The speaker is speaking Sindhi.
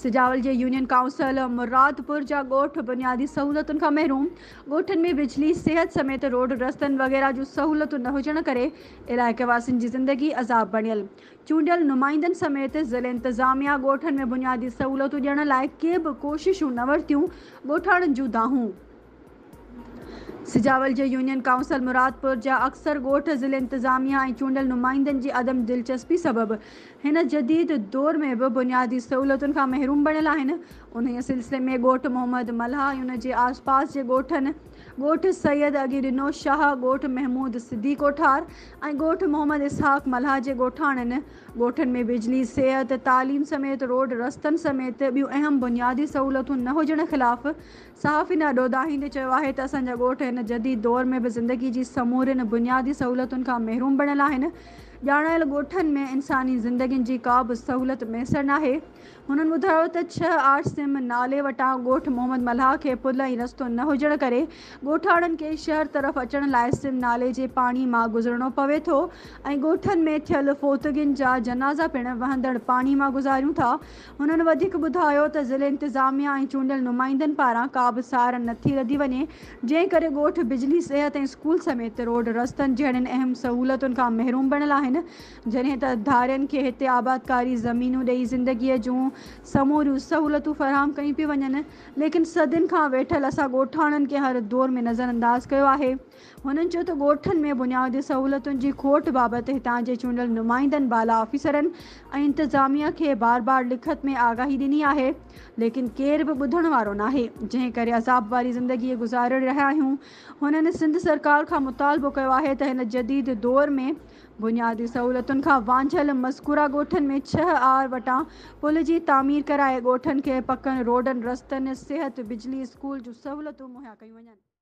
سجاول جي يونين ڪائونسل مرادپور جا ڳوٺ بنيادي سهولتن کان محروم، ڳوٺن ۾ بجلي، صحت سميت روڊ رستن وغيره جون سهولتون نه هجڻ ڪري علائقي واسين جي زندگي عذاب بڻيل، چونڊيل نمائندن سميت ضلعي انتظاميا ڳوٺن ۾ بنيادي سهولتون ڏيڻ لاء ڪي به ڪوششون نه ورتيون، ڳوٺاڻن جون دانهون. سجاول جي يونين ڪائونسل مرادپور جا اڪثر ڳوٺ ضلعي انتظاميا ۽ چونڊيل نمائندن جي عدم دلچسپي سبب هن جديد دور ۾ به بنيادي سهولتن کان محروم بڻيل آهن. انهيء سلسلي ۾ ڳوٺ محمد ملاح ۽ ان جي آسپاس جي ڳوٺن ڳوٺ سيد اڳيڏنو شاهه، ڳوٺ محمود صديق اوٺار ۽ ڳوٺ محمد اسحاق ملاح جي ڳوٺاڻن ڳوٺن ۾ بجلي، صحت، تعليم سميت روڊ رستن سميت ٻيون اهم بنيادي سهولتون نه هجڻ خلاف صحافين آڏو دانهيندي چيو آهي ته اسان جا ڳوٺ هن جديد دور ۾ به زندگي جي سمورين بنيادي سهولتن کان محروم بڻيل آهن، ڄاڻايل ڳوٺن ۾ انساني زندگين جي ڪا به سهولت ميسر ناهي. هنن ٻڌايو ته ڇهه آر سم نالي وٽان ڳوٺ محمد ملاح کي پل ۽ رستو نه هجڻ ڪري ڳوٺاڻن کي شهر طرف اچڻ لاء سم نالي جي پاڻي مان گذرڻو پوي ٿو ۽ ڳوٺن ۾ ٿيل فوتگين جا جنازا پڻ وهندڙ پاڻي مان گذاريون ٿا. هنن وڌيڪ ٻڌايو ته ضلعي انتظاميا ۽ چونڊيل نمائندن پاران ڪا به سار نٿي لڌي وڃي جنهن ڪري ڳوٺ بجلي، صحت ۽ اسڪول سميت روڊ رستن جهڙين اهم سهولتن کان محروم بڻيل آهن جڏهن ته ڌارين کي هتي آبادڪاري زمينون ڏئي زندگي جون سموريون سهولتون فراهم ڪيون پيون وڃن ليڪن صدين کان ويٺل اسان ڳوٺاڻن کي هر دور ۾ نظرانداز ڪيو آهي. هنن چيو ته ڳوٺن ۾ بنيادي سهولتن جي کوٽ بابت هتان جي چونڊيل نمائندن بالا آفيسرن ۽ انتظاميا کي بار بار لکت ۾ آگاهي ڏني آهي ليڪن ڪير به ٻڌڻ وارو ناهي جنهن ڪري عذاب واري زندگي گذاري رهيا آهيون هنن سنڌ سرڪار کان مطالبو ڪيو آهي ته هن جديد دور ۾ بنيادي سهولتن کان وانجهيل مذڪوره ڳوٺن ۾ ڇهه آر وٽان پل جي تعمير ڪرائي ڳوٺن کي پڪن روڊن رستن صحت بجلي اسڪول جون سهولتون مهيا ڪيون وڃن.